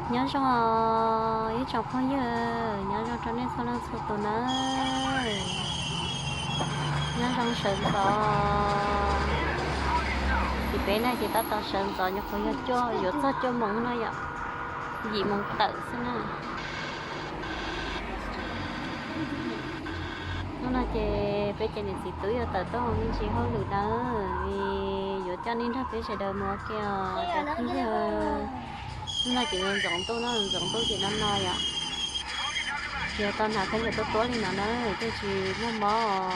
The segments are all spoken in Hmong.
Nyob zoo ib tsoom phooj ywg, nyob zoo rau nej txhua leej txhua tus nawb. Nyob zoo sawv ntxov. Ces peb na ces tab tom sawv ntxov nyuam qhuav yog cuaj, yuav txog cuaj moos no yom, yim moos tawm xwb na. Hnub no ces peb cov niam txiv tub yuav tawm tuaj mus me ntsis hauj lwm nawb, yuav coj nej nrog peb sawv daws mus ua ke os cov phooj ywg. Hnub no ces yuav ntxoov ntuj no, ntxoov ntuj ces no no yom. Yog tau hnav khaub ncaws tuab tuab li no na, thiaj tsis muaj mob.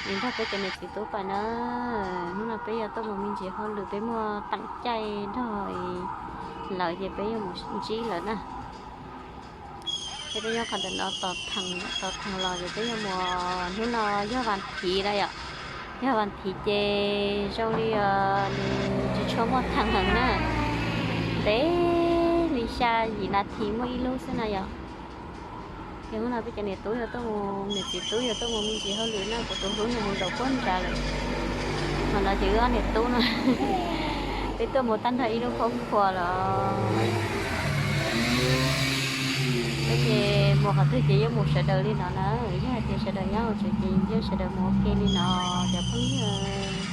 Es nrog peb cov niam txiv tub pais na. Hnub no peb yuav tuaj mus me ntsis hauj lwm, peb muaj teem caij nrog lawv ces peb yuav mus ntsib lawv na. Ces peb nyob qhov ntawm no tos theem, tos theem los ces peb yuav mus. Hnub no yog vas thiv na yom, yog vas thiv ces zoo li nws tsis tshua muaj theem heev na, ntev li xya yim nas this muaj ib lub xwb na yom. Ces hnub no peb cov niam tub yuav tuaj mus, niam txiv tub yuav tuaj mus me ntsis hauj lwm na, kuv tus hlub nws mus zaum puag nrad lawm. Qhov no ces wb ob niam tub no, peb tuaj mus tag nrho ib lub khuab khua los. Peb ces mus qhov twg ces yuav mus sawv daws li no na, yog hais tias sawv daws nyob hauv tsev ces yeej sawv daws mus ua ke li no cov phooj ywg.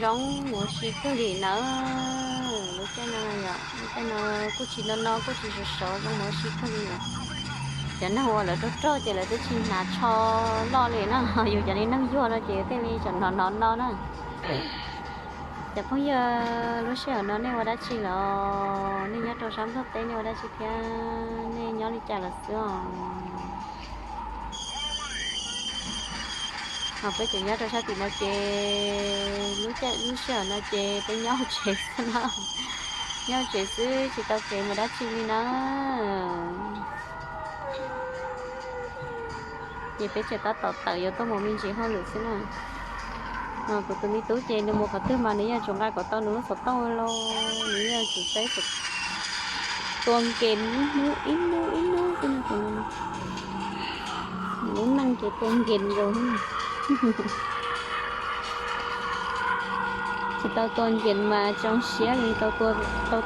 Zoo mus ua si kawg li nawb. Lub caij no yom, lub caij no kuj tsis no no kuj tsis sov sov, zoo mus ua si kawg li yom. Cov neeg uas lawv raug raug ces lawv twb tsis hnav tsho loj li na, yus cov niag neeg yuag no ces thiaj li tseem hnov hnov no na. Cov phooj ywg, lub sij hawm no nej ua dab tsi los? Nej nyob rau sab Nplog teb nej ua dab tsi thiab? Nej nyob li cas lawm xwb os? Ho peb cov nyob rau sab tim no ces lub caij lub sij hawm no ces peb nyob hauv tsev xwb na, nyob hauv tsev xwb tsis tau kev mus dab tsi li na. Ces peb tseem tab tom tawm yuav tuaj mus me ntsis hauj lwm xwb na. Kuv tus me tub ces nws mus qhov twg mas nws yeej tsum nqa kom tau nws lub xov tooj los, nws yeej tsum saib tua nkees ib hnub ib hnub ib hnub xwb na. Lub neej ces tua nkees nkaus. Tsis tau tua nkees mas tsoo siab li, tau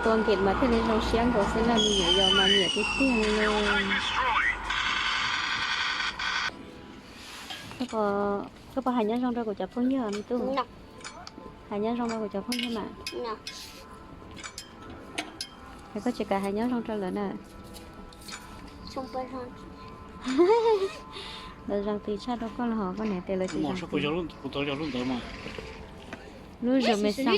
tua nkees mas thiaj li zoo siab nkaus xwb na, me nyuam yaus mas nyiam tiag tiag li. Koj puas hais nyob zoo rau kuv cov phooj ywg me tub? Hais nyob zoo rau kuv cov phooj ywg mas. Es koj tsis kam hais nyob zoo rau lawv na? Lawv zoo tis tshaj rau koj los ho koj niam tes lawv tsis zoo tis. Lub zoo me xo.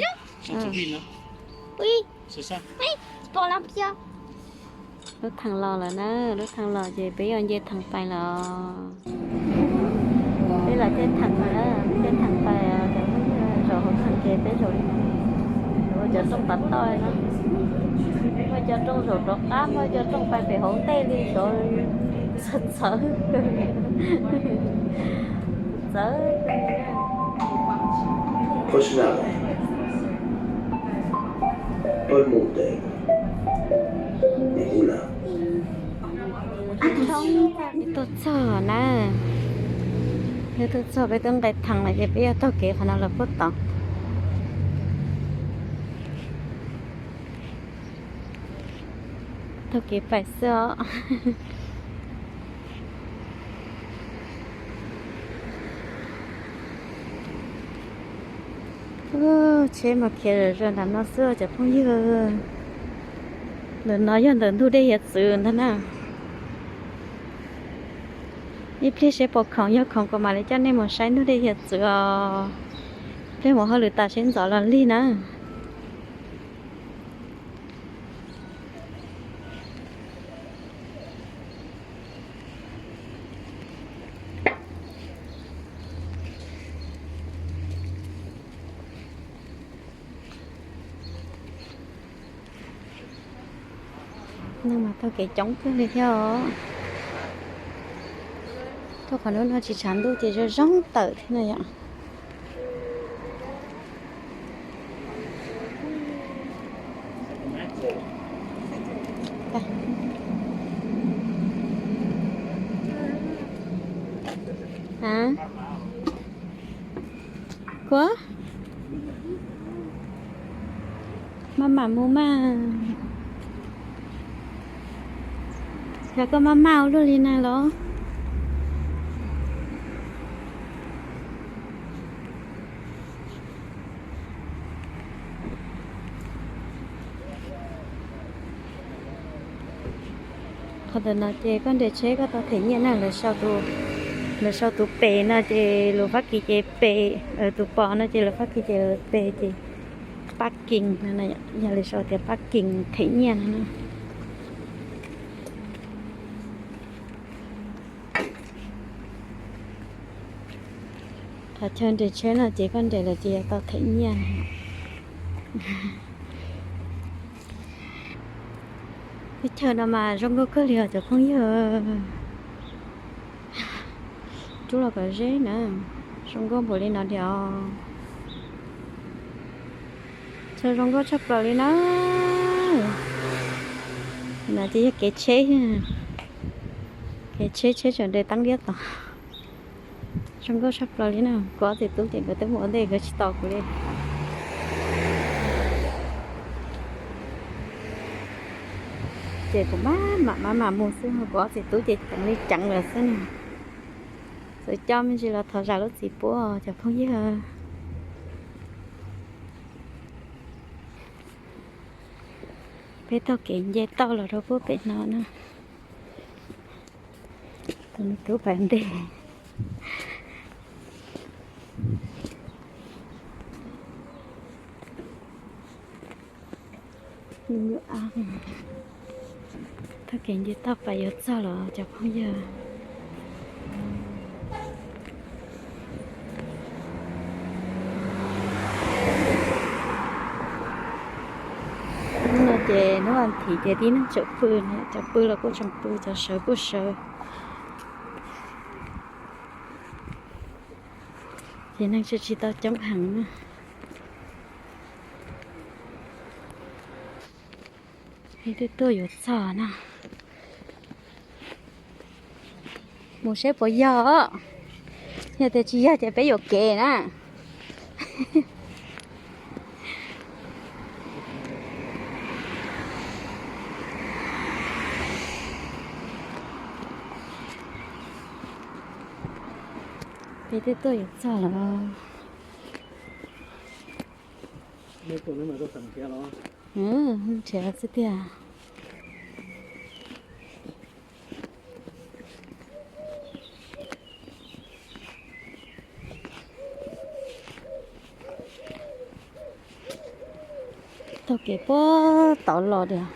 Lub theem los lawm na, lub theem los ces peb yuav nce theem pais los. Peb los nce theem pais, nce theem pais, zaum hauv theem ces peb zaum li no. Ua cov rooj tav toj no, muaj cov rooj zaum rov qab, muaj cov rooj pais pem hauv ntej li, xyov txawv txawv. Peb tuaj txog na, peb tuaj txog, peb twb nqes theem lawm ces peb yuav taug kev qhov no los puag tod. Taug kev pais xwb os. Tsheb mas khiav zom zaws ntawm no xwb cov phooj ywg. Ntawm no yog ntawm ntug dej hiav txwv ntag na. Ib pliag seb puas khoom, yog khoom kuv mam li coj nej mus saib ntug dej hiav txwv os. Pliag mus hauj lwm tas seb ntxov los lig na. Neeg mas taug kev coob kawg li thiab os. Tuaj qhov lub no tsis tshav ntuj ces zoo zoo tawm thiab na yom. Kua Maj mam mus mas. Cas koj maj maj ua luaj li na los? Qhov ntawm no ces koj nres tsheb koj tau them nyiaj na, lawv sau tus pes no ces lus Fab Kis ces pes, tus pos no ces lus Fab Kis ces pes ces parking no, yog lawv sau tias parking them nyiaj no na. Qhov chaw nres tsheb no ces koj nres lawm ces yuav tau them nyiaj. Teb chaws no mas zoo nkauj kawg li os cov phooj ywg. Rub los kom ze na, zoo nkauj npaum li no li os. Chaw zoo nkauj tshaj plaws li na. No ces yog kev tsheb, kev tsheb tsheb tseem nres teeb liab tod. Zoo nkauj tshaj plaws li na, kuv ob txiv tub ces nkawd twb mus ua ntej nkawd tsis tos kuv li. Ces kuv maj mam maj mam mus xwb, kuv ob txiv tub ces ceev li ceev lawm xwb na. Txawm coj me ntsis los thov zam lub txim pub cov phooj ywg. Peb taug kev nce toj los rau puag pem no na. Tus me tub pem ntej. Taug kev nce toj pem yuav txog los cov phooj ywg. Hnub no ces hnub vas thiv ces tib neeg tseem pw, cov pw los kuj tseem pw, cov sawv kuj sawv. Ces neeg tseem tsis tau coob heev na. Peb twb tuaj yuav txog no. Mus seb puas yog, yog tias tsis yog ces peb yuam kev na. Peb twb tuaj yuav txog lawm. Nrhiav xwb tiag. Taug kev puag tod los tiag.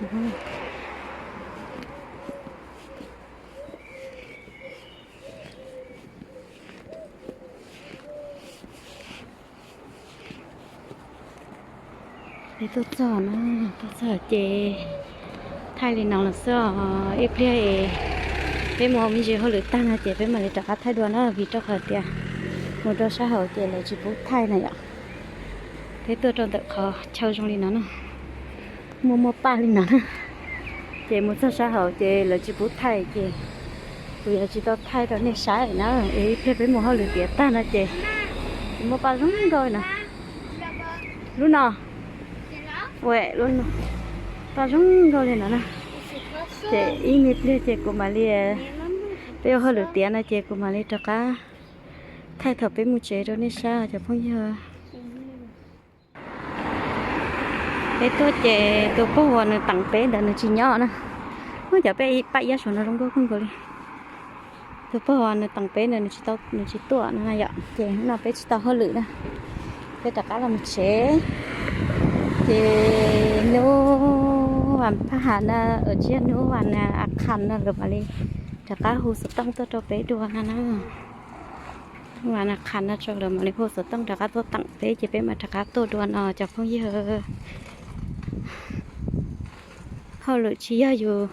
Peb tuaj txog na, tuaj txog ces thaij li no los xwb os. Ib pliag peb mus ua me ntsis hauj lwm tag no ces peb mam li rov qab thaij dua na, vim rau qhov tias mus rau sab hauv ces lawv tsis pub thaij na yom. Peb tuaj rau ntawm qhov chaw zoo li no na, muaj muaj paj li no na, ces mus txog sab hauv ces lawv tsis pub thaij ces kuv yuav tsis tau thaij rau nej saib na. Es ib pliag peb mus hauj lwm tiav tag no ces muaj paj zoo nkauj na. Lub no, ua lub no, paj zoo nkauj li no na. Ces ib me pliag ces kuv mam li, peb ua hauj lwm tiav no ces kuv mam li rov qab thaij thaum peb mus tsev rau nej saib cov phooj ywg. Peb tuaj ces tus pog uas nws teem peb ntawd nws tsis nyob na. Ub, cov paj iab saum no zoo nkauj kawg nkaus li. Tus pog uas nws teem peb ntawd nws tsis tuaj no na yom, ces hnub no peb tsis tau hauj lwm na, peb rov qab los mus tsev. Ces hnub vas phaj hav na, tsis yog, hnub vas a khas no lawv mam li rov qab hu xov tooj tuaj rau peb dua no na. Vas a khas no tso lawv mam li hu xov tooj rov qab tuaj teem peb ces peb mam rov qab tuaj dua no cov phooj ywg. Hauj lwm tsis yog yus,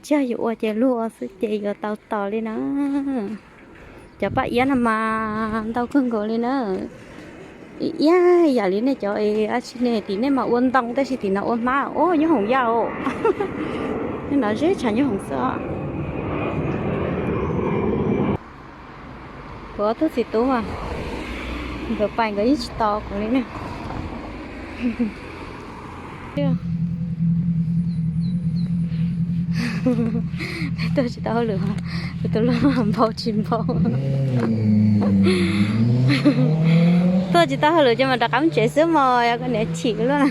tsis yog yus ua ces luag ua xwb ces yuav tau tos li na. Cov paj iab no mas ntau kawg nkaus li na. Iab yam li nej cov dab tsi ne, tim nej mas ua ntoo tab sis tim no ua hmab, ua nyob hoom yaj os. Nej no zeb tshav nyob hoom xwb os. Kuv ob tug txiv tub, nkawd pais nkawd yeej tsis tos kuv li na. Tuaj tsis tau hauj lwm, tus hlub npau tsis npau. Tuaj tsis tau hauj lwm ces mas rov qab tsev xwb mog, yog koj niam chim luaj.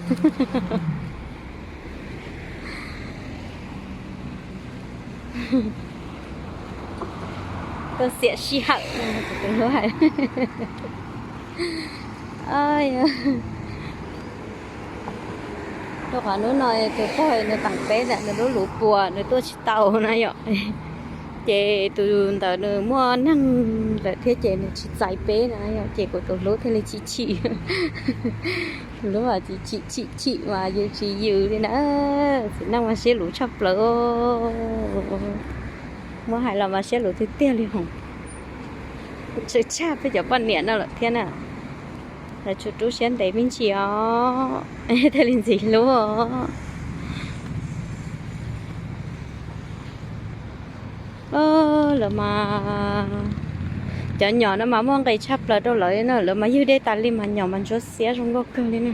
Tuaj xiam sij hawm, tus hlub hais. Rau qhov hnub no tus pog nws teem peb ntawm nws lub luv puas nws tuaj tsis tau na yom. Ces tus ntawd nws muaj neeg lawm thiab ces nws tsis txais peb na yom, ces kuv tus hlub thiaj li chim chim. Tus hlub mas chim chim chim mas yws tsis yws li na. Txiv neej mas siab luv tshaj plaws. Muab hais los mas siab luv tiag tiag li hos. Tshwm tshaj peb cov poj niam no lawm thiab na. Lawv tsuas rub siab ntev me ntsis os, thiaj li ntxim hlub os. Lawv mas, cov nyom no mas muaj nqis tshaj plaws rau lawv na, lawv mas ywg dej tas li mas nyom mas ntsuab xiab zoo nkauj kawg li na.